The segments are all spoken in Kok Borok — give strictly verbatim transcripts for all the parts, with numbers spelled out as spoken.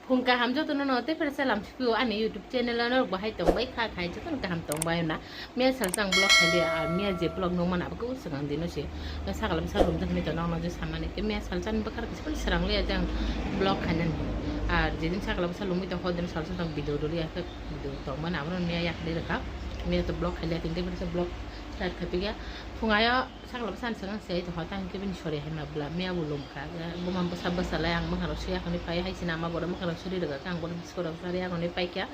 Phung kaham jotono no tei phai salam sipio ani YouTube channel ano rok bahai tong bai kha khai jotono kaham tong bai na. Miya sal chang vlog khai de, ar miya je vlog nung mana abo khe swkang dino se. Na sakala bwsa lum jak ni to nokno je samani ke miya sal chang bwkhar kisa pun srang le jang vlog khai nani. Ar jedin sakala bwsa lum to hodin sal chang video doli ya khe video tong mana abo miya yak de kha. Miya to vlog khai le tin de vlog start khai piya. Phung ayo Sakla bwsani swkang se, "Ai, to hota hwnkhe bini sori hai ma bwla, miya bo lum kha." Buma bwsa bwsa lai ang mwkhang rok sui yakhwni pai hai se nama borok mwkhang rok suri rwgak kha, ang borok biskot rok sari yakhwni pai kha.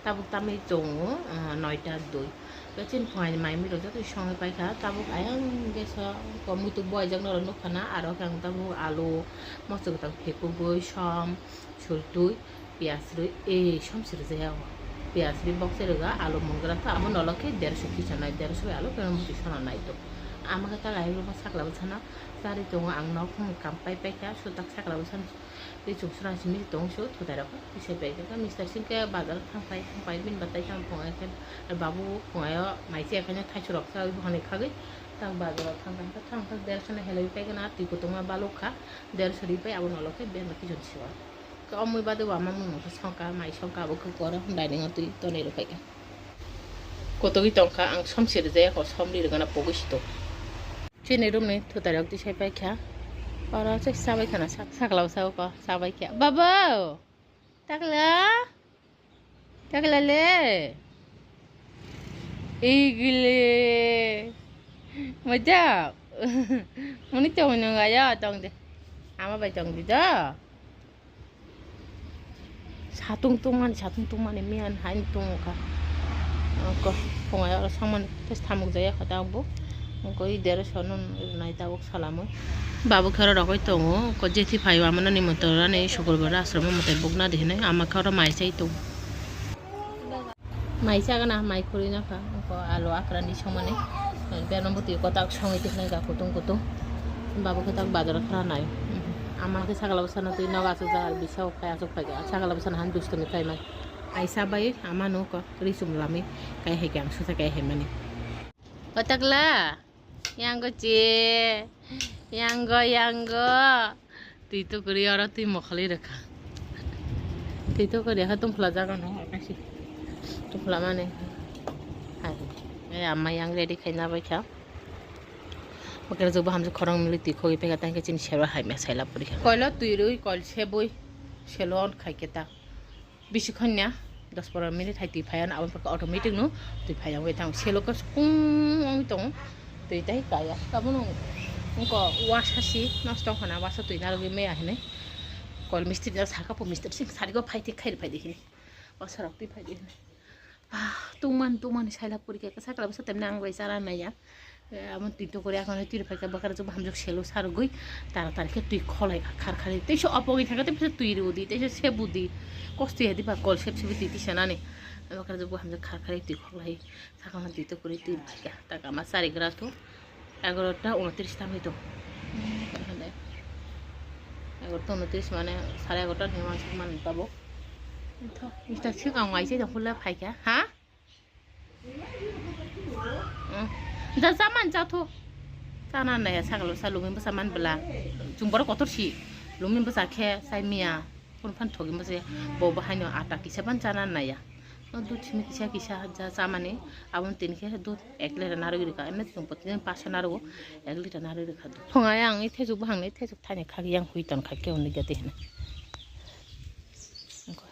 Tabuk tamwi tongo, ah, noita dui. Tei chini phungai ni mai mui rok joto songwi pai kha. Tabuk ayang gas o muitu bo aijak norok nukha na, aro khe ang tabuk alu, moso kwtal phekugwi, som, sultwi, piyas rwi, e, som se rwjak yago. Piyas rwi bok se rwga, alu mungra kha, amo nolo khe derso kisa nai, derso bai alu khe muitu sono nai to. Ama khe ta lai rwma sakla bwsano charwi tongo, ang nok phung kam pai pai kha, sutak sakla bwsano tei chwng srang simi tong su thutai rok kisa pai kha. Mister Singh khe bazar thang pai thang pai bini batai thang phungai khe babu phungai o mai se khaino thaisu rok chawi bukhani khagwi tak bazar o thang thang thang thang derso no helai pai khe na twi kutung ma baluk kha derso rwi pai abo nolo khe beng khe kison siwa. Khe omwi bade bo ama mung mokhe songkha, mai songkha, abo khe koro dining o twi tonwi rw phaikha. Kotogwi tongkha, ang som se rwjaya kho, som ri rwgana pogwi sitok. Chini room ni thutai rok tisai paikha. Oro se chabai khana sak-, sakla o sao kho, chabai kha. Babo! Takla? Takla le? Igile. Majak. Muni tong nung ayo tong de. Ama bai tong di do. Satung tungmani, satung tungmani miyan hain tungkha. Ko phungai oro samani tei samuk jaya kho ta bo. Ko i dero sono nai ta ok salamo. Babu khero rogoi tongo. Ko jethi phai amano ni motor ani sukurbar asromo motai bukna de hinai ama khero mai sai tong. Mai chagana, mai khurui nokha, ko alu akrani songmani. Beno bwtwi kotak songwi tiknai ga kutung kutung. Babu kotak bazar khara nai. Ama khe sakala bwsano twi nogo aswk jaga bisa o phai aswk phai ga. Sakala bwsano han dustami khlai mai. Aisa bai ama no ko risum lami kai hai khe ang susa kai hai mani. O takla, yango che, yango, yango. Twi tukuri oro twi mokholwi rwkha. Twi tukuri ha tongphla jaga no kaisi. Tongphla mani. Hai. Ei amma yang ready khaina bai kha. Bakra jobo hamjak khorang mili twi khogwi phaikha tangkhe chini sero hai mesa ila puri kha. Koilo twi rwi, koil sebwi, selo on khai khe ta. Bisi khanya dos pondro minute hai twi phaiya, abo pore automatic no twi phaiya wngwi thango. Selo khe sukung wngwi tongo, twi tai kaya. Abono wngkha wasa si nosto wngkha na, wasa twi narwgwi maya hinwi. Kol mistri no sakha po, mistri sing sari go phai twi khairi phai di hinwi. Wasa rok twi phai di hinwi. Ah, tungman tungmani saila puri khe, kisa kala bwsa temne ang bai chana naiya. Eh, amo twi tokori akhano twi rwphai kha, bakra jobo hamjak selo sarogwi tara tara khe twi kholai kha khar khar. Teisa opogwi thangkhe teisa twi rw di, teisa sep di. Kos twi hadi ba kol sep sep twi tisa nani. Bakra jobo hamjak khar khar twi kholai. Sakama twi tokori twi rwphai kha. Ta kama chari gra thu. Egarota unotris tangwi tong. Egarota unotris mane sare egarota ni uansuk mani tabuk. Mister Singh ang waisa jang phula phai kha. Ha? Mm. Ja, ja man, ja thu. Chana nai, sakalo sa lumi bwsa man bwla. Chwng borok kotor si. Lumi bwsa khe chai miya. Phun phan thogi bwsa. Bo bo haino ata kisa phan chana naiya. No dud simi kisa kisa ja chamani. Aboni tini khe dud ek liter narwgwi rwkha. Emne chwng poti pasa narwgo. Ek liter narwgwi rwkha dud. Phungai ang i thaichuk bwhang ni thaichuk thani khak yang hui ton khak khe hwnwi gati hwnwi.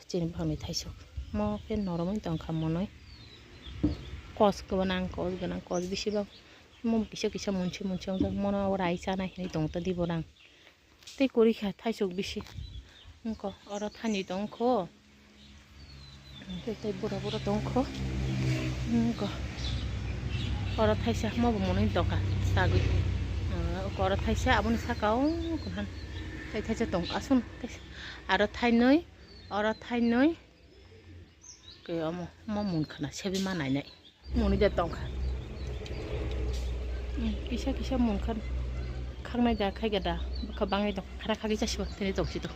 Chini bwkhakni thaisok. Mo khe noromwi tongkha monwi. Kos gwnang, kos gwnang, kos bisi bang. Mo kisa kisa monsi monsi wngjak. Mono rai chanai hinwi tongtadi borang. Tei kwrwi kha thaisok bisi. Wngkha oro thani tongkho. Tei, tei bura bura tongkho. Wngkha. Oro thaisa mo bo monwi tongkha. Sagwi. Oro thaisa aboni saka o kwhan. Tei thaisa tong aswk. Aro thainwi. Oro thainwi. Ke omo, omo munkha na, sebi ma nainai. Muni de tongkha. Hmm, kisa kisa munkha. Khaknai da, khai gada. Bwkha bangwi tong. Khara khagwi chasibo, tini tongsi to.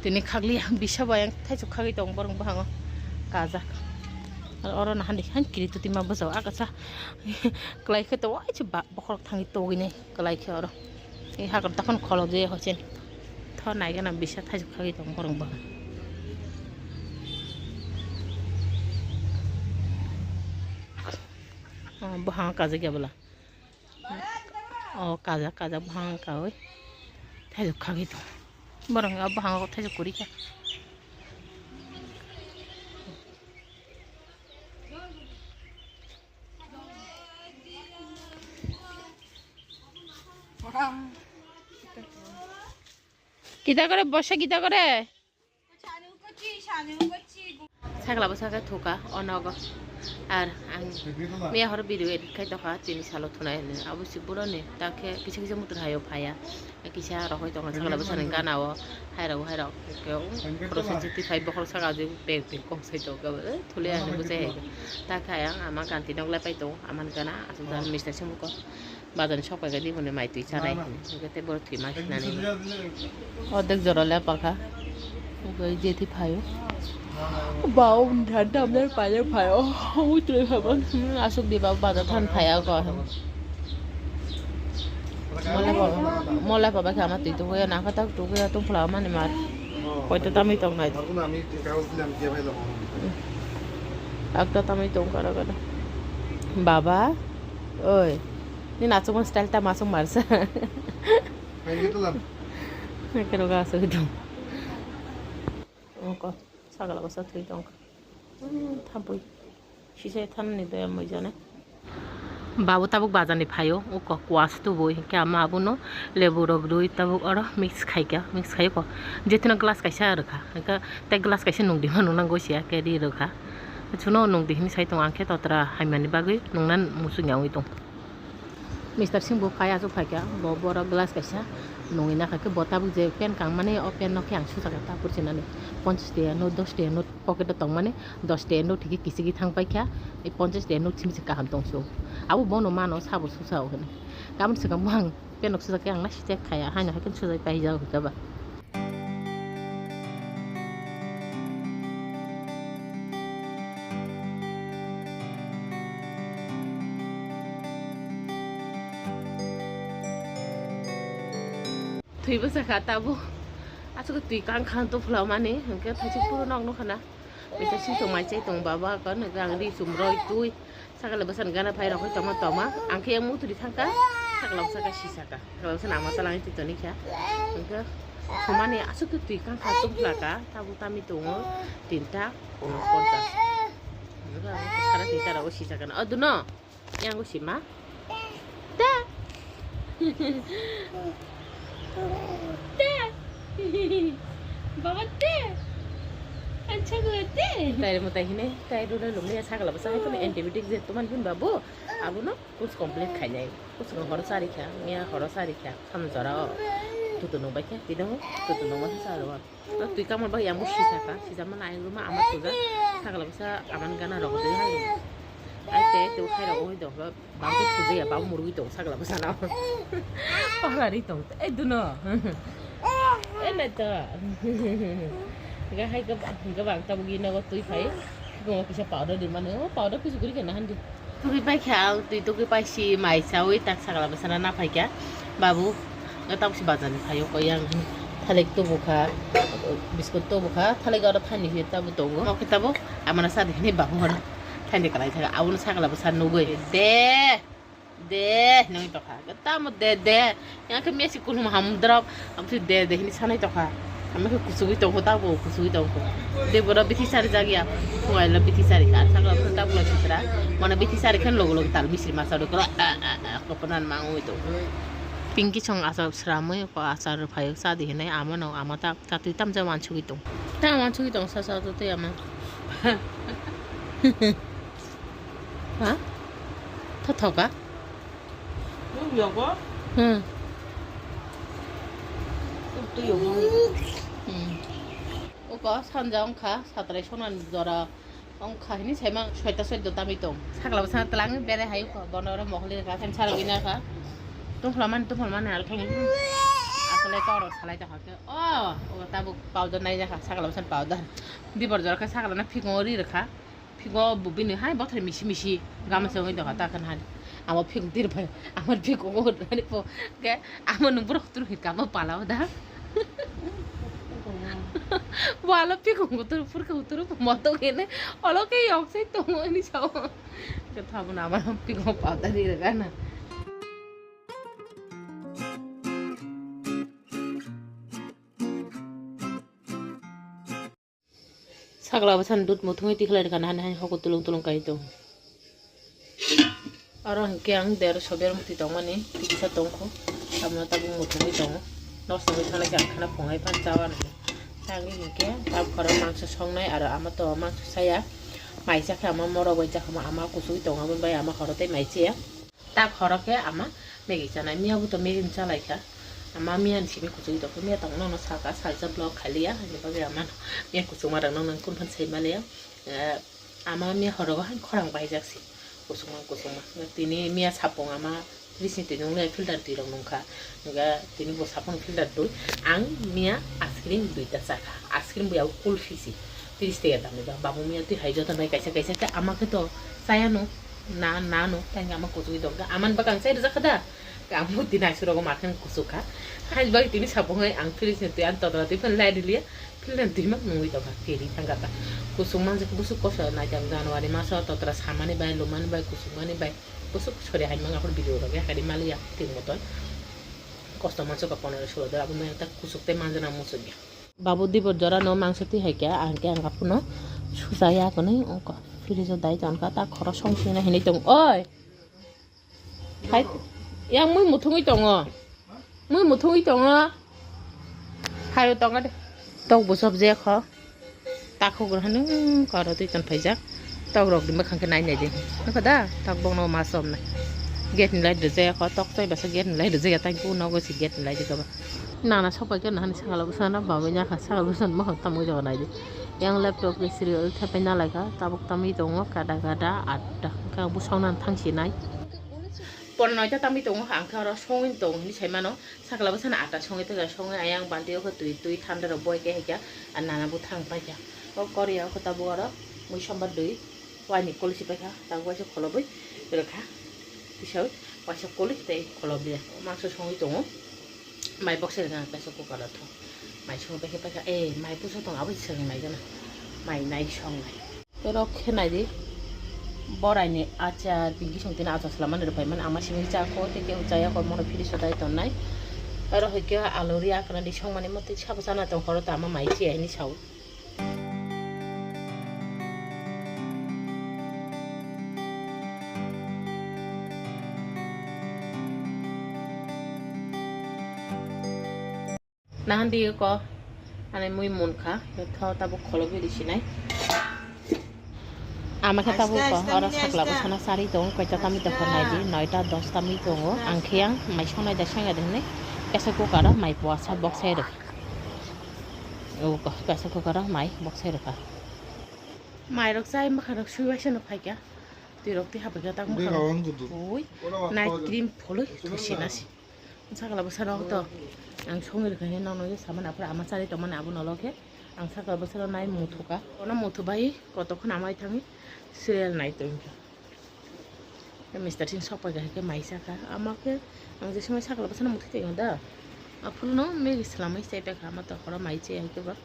Tini khagli bisa bayang, thaichuk khagwi tong, borong bwhango. Kajak. Aro oro nahan de, han kiri tuti ma bwsao, akasa. Kwlai khe to, waisa ba-, bokhorok thangwi togwi nai. Kwlai khe oro. Ei hakor takhon kholo je hochen. Tho nai gana bisa thaisuk khagwi tong borok bo. Buphang kajak ya bwla. O kajak, kajak buphang kawi. Thaijuk khagwi tongo. Borok ni o buphang o thaijuk kwrwi kha. Kita kore, bosa kita kore. Sakla bwsa khe thuka o nogo. Ar ang miya horo video edit khai tokha, tini salo thunai hinwi. Abo se boroni, ta khe kisa kisa muitu haio phaiya. Kisa rohoi tongo sakla bwsani gana o, hairok hairok. Khoroksa chiti phai, bokhorok saka o je pek pek kok sai tongo. Eh, thuli ani bwsai hai. Ta khe ayang ama kanti nok lai pai tongo, amani gana aswk jan mister songkho. Bazar ni sok pai khe di hwnwi mai twi chanai hwnwi. Hwnkhe tei borok thwi ma khinani. Ordek jora le pakha. Hwnkhe jeti phaio. Ba o wngkha damnai pailai phaio. Utui phaibo aswk di ba bazar than phaiya kho. Mola baba, mola baba khe ama twi tugwi nakha tak tugwi tongphla mani mar. Koito tamwi tongnai. Akta tamwi tong kara kara. Baba, oi. Nini achukmani style ta masuk marsa. Hai gitu lah. Kero ga asuk itu. Ongko, sagala basa thui tong. Hmm, thampui. Sisai thanani doya mui jane. Babu tabuk bazar ni phaio, uko kuas tubui, hinkhe ama abuno lebu rok rwi tabuk oro mix khaikha, mix khaio ko. Jetino glass kaisa rwkha, hinkhe tei glass kaisa nungdi ma nungnang gosia khe ri rwkha. Chuno nungdi hinwi sai tongo, ang khe totra haimani bagwi nungna muchungya wngwi tong. Mister Singh bo phai, aswk phaikha, bo borok glass kaisa nungwi nakha khe, bo tabuk je pen kangmani, o pen no khe ang sujakha ta purchinani, ponchash tiya note, dos tiya note pocket o tongmani, dos tiya note thikhe kichigwi thang paikha, ei ponchash tiya note simi se kaham tongso, abo bono mano sabo susa o hwnwi, tamoni swkang bo ang pen rok sujak khe ang naisik khe khaya, haino hai khe sujai paijak hwnkhe ba. Thwi bwsa kha tabuk. Aswk twi kang kha tongphla mani, hwnkhe thaisuk phuru nok nukha na. Bisa sing tong mai chai tong baba, kon ang ri chum roi twi. Sakala bwsani gana phai rok tongma tongma. Ang khe yang mutri thangkha. Sakala bwsa kha sisaka. Sakala bwsani ama chalangwi twi toni kha. Hwnkhe thumani aswk twi kang kha tongphla kha. Tabuk tami tongo tinta ponchas. Sara tinta rogo sisaka na. O duno. Yang sima. Te. Te. Baba te. Ancha gua te. Tai mo tai hine, tai ro lo le sakala bwsa hai kono antibiotic je toman hin babu. Abono kus complete khainai. Kus horo sari kha, miya horo sari kha. Kham jora o. Tutu no bai kha, tino tutu no bai sa ro. O twi kamar bai yang bo sisaka, sijak mana ayang ruma ama tuja, sakala bwsa aman gana rok dui hai. Ai te te khai rok oi dok, bang te tuja ya, bang murui dok sakala bwsa na. Pahla ri tong, eh duno. Eh na to. Ga hai ga, ga bang ta bugi na go twi phai. Go kisa powder di mane, o powder kusu guri kana handi. Tugwi paikha ang, twi tugwi paisi mai chawi tak sakala bwsana na phaikha. Babu, nga tabuk si bazar ni phaio koi ang. Thalik tubu kha, biskut tubu kha, thalik oro thani hi tabu tongo. Oke tabu, amana sa de hini babu oro thani kalai thaka. Abono sakala bwsa nugwi. De, de, hinwi tokha. Tamo de, de. Yang khe mesi kulum hamdrop, ang khe de de hini sanai tokha. Ang khe kusugwi tongkho, tabo kusugwi tongkho. De boro bithi sari jagya, phungailo bithi sari kha, sakla phung tabla sitra. Mane bithi sari khe logo logo tal misri masa do kra, a, a, a, koponan mangwi tong. Pinki song achar sramwi ko achar phai sa di hinai ama no ama ta, ta twi tam ja wansugwi tong. Ta wansugwi tong sa sa to te ama. Ha? Tho thoka? Nung yogo? Hmm. Tui yogo. Hmm. Uko sanja wngkha, satrai sonani jora wngkha hini saimang soita soddo tamwi tong. Sakla bwsa twlang bere hai uko, bono oro moholi kha, khen sarwi na kha. Tungphla mani, tungphla mani, alkhani. Asole toro salai ta kha khe. Oh, uko tabuk powder nai ja kha, sakla bwsa powder. Dibor jora khe sakla na phikong ri rwkha. Phigo bo bini hai bothor misi misi gama se wngwi tongkha ta khna hai. Amo phik dir bai, amar phik o hor nani po ke amo nung borok tur hika mo pala o da. Walo pikung kutur purka kutur moto kene olo ke yok sai tongo ni sao. Ke thabu na ba pikung pata di rega na. Sakla bwsani dud muthungwi tikhlai rwkha, nahani hani hoko tulung tulung kai tongo. Oro hinkhe ang der sober muti tongmani kisa tongkho, tamno tabuk muthungwi tongo. Nosto wngwi thanglaikha ang khana phungai phan chawanani. Tangwi hinkhe tabuk khoro mangso songnai aro ama to mangso saya. Mai chakhe ama morok bai chakhe ama kusugwi tongo, aboni bai ama khoro tei mai chaya. Tak horo khe ama Maggie chanai, miya bo to Maggie ni chalai kha. Ama miya ni simi kuchugwi tong khe, miya tong nono saka, salsa vlog khaliya, ani bagwi ama miya kuchukma rok nang nang kun phan sai maliya. Eh, ama miya horo bo han khorang baijak si, kuchukma kuchukma. Tini miya sapung ama fridge ni twi nung le filter twi rok nung kha. Hingke tini bo sapung filter twi. Ang miya ice cream duita chakha. Ice cream bo yabo kulfi si. Tris taka dam ni ba. Babu miya twi hai joto bai kaisa kaisa khe ama khe to chaya no. Na, na no, tang ama kuchugwi tong kha. Amani bwkang chai rijak kha da. Ang buti naisuk rogo ma khe kuchuk kha. Hai bai tini sapung hai ang fridge ni twi ang totra twi phan lai riliya. Fridge ni twi ma nungwi tong kha. Keri thang kha ta. Kuchuk manjak busuk koso nai jang January maso totra samani bai, lumani bai, kuchuk mani bai. Busuk sori hai mang aphuru video rok ya kari maliya thik moton. Kosto manjak ka ponero sulo da abo mai ta kuchuk tei manjana muchuk ya. Babu dibor jora no mangsa twi hai khe, ang khe ang aphuru no susa ya kwnwi ongkha. Fridge o dai ton kha, ta khoro song sina hinwi tong. Oi! Hai, yang mui muthungwi tongo. Mui muthungwi tongo. Hayo tongo de. Tok bo sob je kho. Takhuk rw hwnwi karo twi ton phaijak. Tok rok ni bwkhang khe nai nai di. Nokha da? Tok bokno ma somnai. Gate ni light rwjak ya kho. Tok chai basa gate ni light rwjak ya. Tang khe nogo si gate ni light rwjak ba. Nana sok pai khe nahani sakalo bwsano babai nya kha. Sakalo bwsano bwkhang tamwi rw nai di. Yang laptop ni serial thepai na lai kha. Tabuk tamwi tongo kada kada atta. Khe bwsong nang thang si nai. Pon noita tamwi tongo kha. Ang khe oro songwi tongo hinwi sai mano. Sakla bwsano atta songwi tongkha, songwi ayang balti o khe twi, twi thanda rok boi khe hai khe, ah, nana bo thang pai kha. O kori o khe tabuk oro mui sombar dui, waini kolosi pai kha, tabuk waisa kholobwi rwkha, kisa waisa koli tei kholobya mangso songwi tongo. Mai bokse rwkha ang pressure cooker o tho, mai songwi pai khe pai kha, eh, mai busa tong abo swrwng nai gana, mai nai song nai. Borok khe nai di, borai ni achar, bini bising tini achar swlamani rwphaimani, ama simi chakho, tei kebo chaya kho, mono fridge o dai tonnai. Oro hwnkhe alu ri akhwna di songmani, motwi sabo chana tong, horo tama mai se, hini sao. Nahan di ko, ani mui munkha, tho tabuk kholo biri sinai. Ama khe tabuk ko, oro sakla bwsana sari tongo, koita tamwi tongkha nai di, noita dos tamwi tongo. Ang khe yang mai songnai da songya de hinwi, pressure cooker o mai puasa bokse rwkha. O ko, pressure cooker o mai bokse rwkha. Mai rok chai mwkha rok sui waisa no phaikha. Twi rok twi hapai kha tak mwkha rok. Ui, night cream phului thusi nasi. Sakla bwsano to ang songwi rwkha hino nokni samani aphuru ama chari tongmani abo nolok khe ang sakla bwsano nai muthuka. Ono muthu bai kotok kheno amai thangwi serial nai tongkha. Mister sing sok pai kha mai saka ama khe ang je sumai sakla bwsano muthwi tongkha da. Aphuru no Maggie swlamwi chai paikha ama to horo mai chai hai khe bo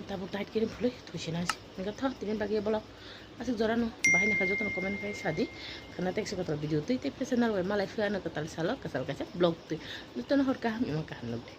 tabuk tight khe phulwi thusi nasi. Hingkhe tho tini bagwi vlog aswk jora no bahai nangkha jotono comment khai sadi. Khana teksa kotor video twi tei pesa narwai malai phiyano kwtal salo kwtal kaisa vlog twi. Jotono hor kaham ima kaham nukdi.